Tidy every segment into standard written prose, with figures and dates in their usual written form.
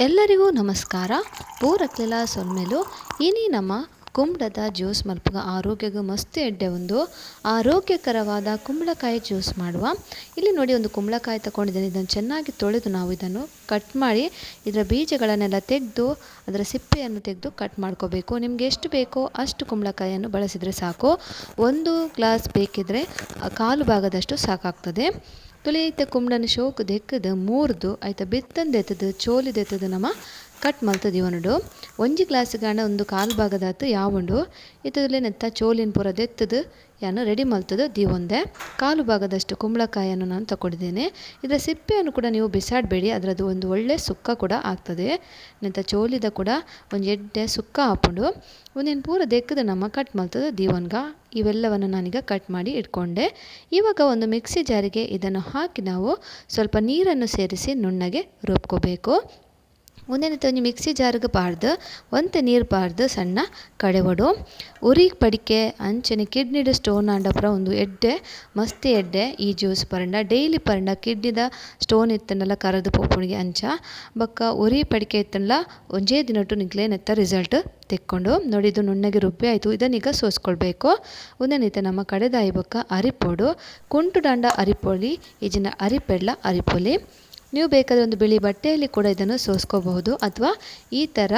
ಎಲ್ಲರಿಗೂ ನಮಸ್ಕಾರ. ಪೂರಕ್ಲೆಲ ಸೊಲ್ಮೆಲು. ಇನಿ ನಮ ಕುಂಬಳದ ಜ್ಯೂಸ್ ಮಲ್ಪುಗ. ಆರೋಗ್ಯಗ್ ಮಸ್ತ್ ಎಡ್ಡೆ ಉಂದು. ಆರೋಗ್ಯಕರವಾದ ಕುಂಬಳಕಾಯಿ ಜ್ಯೂಸ್ ಮಾಡುವ. ಇಲ್ಲಿ ನೋಡಿ, ಒಂದು ಕುಂಬಳಕಾಯಿ ತಗೊಂಡಿದ್ದೇನೆ. ಇದನ್ನು ಚೆನ್ನಾಗಿ ತೊಳೆದು ನಾವು ಇದನ್ನು ಕಟ್ ಮಾಡಿ, ಇದರ ಬೀಜಗಳನ್ನೆಲ್ಲ ತೆಗೆದು, ಅದರ ಸಿಪ್ಪೆಯನ್ನು ತೆಗೆದು ಕಟ್ ಮಾಡ್ಕೋಬೇಕು. ನಿಮಗೆ ಎಷ್ಟು ಬೇಕೋ ಅಷ್ಟು ಕುಂಬಳಕಾಯಿಯನ್ನು ಬಳಸಿದರೆ ಸಾಕು. ಒಂದು ಗ್ಲಾಸ್ ಬೇಕಿದ್ರೆ ಕಾಲು ಭಾಗದಷ್ಟು ಸಾಕಾಗ್ತದೆ. ತುಳಿ ಐತ ಕುಂಬಳನ ಶೋಕು ದೆಕ್ಕದು ಮೂರ್ದು, ಐತ ಬಿತ್ತನ್ ದೆತ್ತದು, ಚೋಲಿ ದೆತ್ತದು ನಮ ಕಟ್ ಮಲ್ತ್ ದೀವೊನೊಡು. ಒಂಜಿ ಗ್ಲಾಸ್ ಗಾಂಡ ಒಂದು ಕಾಲು ಭಾಗದಾತ್ ಯಾವುಂಡು. ಇತ್ತದಲೆ ನೆತ್ತ ಚೋಲಿನ್ ಪೂರ ದೆತ್ತದು ಯಾನ್ ರೆಡಿ ಮಲ್ತುದು ದೀವೊಂದೆ. ಕಾಲು ಭಾಗದಷ್ಟು ಕುಂಬಳಕಾಯಿಯನ್ನು ನಾನು ತಗೊಂಡಿದ್ದೇನೆ. ಇದರ ಸಿಪ್ಪೆಯನ್ನು ಕೂಡ ನೀವು ಬಿಸಾಡಬೇಡಿ. ಅದರದ್ದು ಒಂದು ಒಳ್ಳೆ ಸುಕ್ಕ ಕೂಡ ಆಗ್ತದೆ. ನೆತ್ತ ಚೋಲಿದ ಕೂಡ ಒಂಜಿ ಎಡ್ಡೆ ಸುಕ್ಕ ಆಪುಂಡು. ಉಂದೆನ್ ಪೂರ ದೆಕ್ಕದು ನಮ ಕಟ್ ಮಲ್ತುದು ದೀವೊನ್ಗ. ಇವೆಲ್ಲವನ್ನು ನಾನೀಗ ಕಟ್ ಮಾಡಿ ಇಟ್ಕೊಂಡೆ. ಇವಾಗ ಒಂದು ಮಿಕ್ಸಿ ಜಾರಿಗೆ ಇದನ್ನು ಹಾಕಿ ನಾವು ಸ್ವಲ್ಪ ನೀರನ್ನು ಸೇರಿಸಿ ನುಣ್ಣಗೆ ರುಬ್ಕೋಬೇಕು. ಉಂದೆನ್ ಒಂಜಿ ಮಿಕ್ಸಿ ಜಾರ್ಗ್ ಪಾಡ್ದ್, ಒಂತೆ ನೀರು ಪಾಡ್ದ್ ಸಣ್ಣ ಕಡೆವೊಡು. ಉರಿ ಪಡಿಕೆ ಅಂಚನೆ ಕಿಡ್ನಿಡ್ ಸ್ಟೋನ್ ಆಂಡ ಪೂರ ಉಂದು ಎಡ್ಡೆ, ಮಸ್ತ್ ಎಡ್ಡೆ ಈ ಜ್ಯೂಸ್ ಪರ್ಂಡ. ಡೈಲಿ ಪರ್ಂಡ ಕಿಡ್ನಿದ ಸ್ಟೋನ್ ಇತ್ತ್ಂಡಲ ಕರದ್ ಪೋಪುಂಡು ಅಂಚ. ಬೊಕ್ಕ ಉರಿ ಪಡಿಕೆ ಇತ್ತ್ಂಡಲ ಒಂಜೇ ದಿನೊಟು ನಿಕ್ಲೆ ನೆತ್ತ ರಿಸಲ್ಟ್ ತಿಕ್ಕುಂಡು. ನೋಡಿ, ಇದು ನುಣ್ಣಗೆ ರುಬ್ಬಿ ಆಯಿತು. ಇದನ್ನೀಗ ಸೋಸ್ಕೊಳ್ಬೇಕು. ಉಂದೆನ್ ಇತ್ತೆ ನಮ್ಮ ಕಡೆದಾಯಿ ಬೊಕ್ಕ ಅರಿಪೊಡು. ಕುಂಟುಡಾಂಡ ಅರಿಪೊಲಿ, ಇಜ್ಜಿಂಡ ಅರಿಪೆಡ್ಲ ಅರಿಪೊಲಿ. ನೀವು ಬೇಕಾದರೆ ಒಂದು ಬಿಳಿ ಬಟ್ಟೆಯಲ್ಲಿ ಕೂಡ ಇದನ್ನು ಸೋಸ್ಕೋಬಹುದು ಅಥವಾ ಈ ಥರ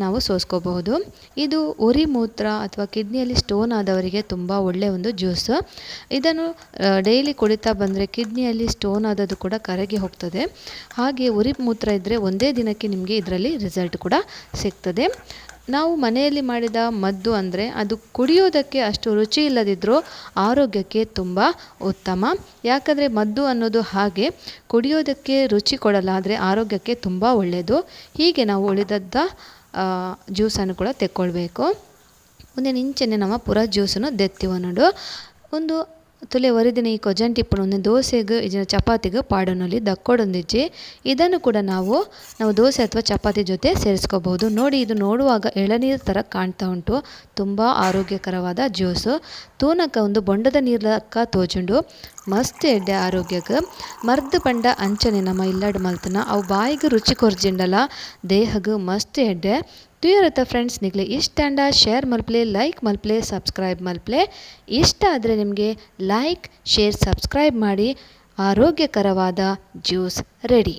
ನಾವು ಸೋಸ್ಕೋಬಹುದು. ಇದು ಉರಿ ಮೂತ್ರ ಅಥವಾ ಕಿಡ್ನಿಯಲ್ಲಿ ಸ್ಟೋನ್ ಆದವರಿಗೆ ತುಂಬ ಒಳ್ಳೆಯ ಒಂದು ಜ್ಯೂಸು. ಇದನ್ನು ಡೈಲಿ ಕುಡಿತಾ ಬಂದರೆ ಕಿಡ್ನಿಯಲ್ಲಿ ಸ್ಟೋನ್ ಆದದ್ದು ಕೂಡ ಕರಗಿ ಹೋಗ್ತದೆ. ಹಾಗೆ ಉರಿ ಮೂತ್ರ ಇದ್ದರೆ ಒಂದೇ ದಿನಕ್ಕೆ ನಿಮಗೆ ಇದರಲ್ಲಿ ರಿಸಲ್ಟ್ ಕೂಡ ಸಿಗ್ತದೆ. ನಾವು ಮನೆಯಲ್ಲಿ ಮಾಡಿದ ಮದ್ದು ಅಂದರೆ ಅದು ಕುಡಿಯೋದಕ್ಕೆ ಅಷ್ಟು ರುಚಿ ಇಲ್ಲದಿದ್ದರೂ ಆರೋಗ್ಯಕ್ಕೆ ತುಂಬ ಉತ್ತಮ. ಯಾಕಂದರೆ ಮದ್ದು ಅನ್ನೋದು ಹಾಗೆ, ಕುಡಿಯೋದಕ್ಕೆ ರುಚಿ ಕೊಡಲ್ಲ, ಆದರೆ ಆರೋಗ್ಯಕ್ಕೆ ತುಂಬ ಒಳ್ಳೆಯದು. ಹೀಗೆ ನಾವು ಉಳಿದದ್ದ ಜ್ಯೂಸನ್ನು ಕೂಡ ತೆಕ್ಕೊಳ್ಬೇಕು. ಉಂದೆನ್ ಇಂಚನೆ ನಮ ಪೂರ ಜ್ಯೂಸನ್ನು ದೆತ್ತಿವೊನೊಡು. ಒಂದು ತುಲೆ ಒರಿದಿನ ಈ ಕೊಜಂಟಿ ಇಪ್ಪುಂಡು. ಉಂದೆನ್ ದೋಸೆಗ್ ಇಜ್ಜಿಂಡ ಚಪಾತಿಗ್ ಪಾಡೊನೊಲಿ, ದಕ್ಕೊಡೊಂದಿಜ್ಜಿ. ಇದನ್ನು ಕೂಡ ನಾವು ನಾವು ದೋಸೆ ಅಥವಾ ಚಪಾತಿ ಜೊತೆ ಸೇರಿಸ್ಕೋಬಹುದು. ನೋಡಿ, ಇದು ನೋಡುವಾಗ ಎಳನೀರು ಥರ ಕಾಣ್ತಾ ಉಂಟು. ತುಂಬ ಆರೋಗ್ಯಕರವಾದ ಜ್ಯೂಸು. ತೂನಕ ಒಂದು ಬೊಂಡದ ನೀರ್ಲಕ್ಕ ತೋಜುಂಡು. ಮಸ್ತ್ ಎಡ್ಡೆ ಆರೋಗ್ಯಗ್. ಮರ್ದ್ ಪಂಡ ಅಂಚನೆ ನಮ ಇಲ್ಲಡ್ ಮಲ್ತುನ ಅವು ಬಾಯಿಗ್ ರುಚಿ ಕೊರ್ಜಿಂಡಲ ದೇಹಗ್ ಮಸ್ತ್ ಎಡ್ಡೆ. ತೂಯರತ್ತ ಫ್ರೆಂಡ್ಸ್, ನಿಕ್ಲೆ ಇಷ್ಟ ಆಂಡ ಶೇರ್ ಮಲ್ಪಲೆ, ಲೈಕ್ ಮಲ್ಪಲೆ, ಸಬ್ಸ್ಕ್ರೈಬ್ ಮಲ್ಪಲೆ. ಇಷ್ಟ ಆದರೆ ನಿಮಗೆ ಲೈಕ್, ಶೇರ್, ಸಬ್ಸ್ಕ್ರೈಬ್ ಮಾಡಿ. ಆರೋಗ್ಯಕರವಾದ ಜ್ಯೂಸ್ ರೆಡಿ.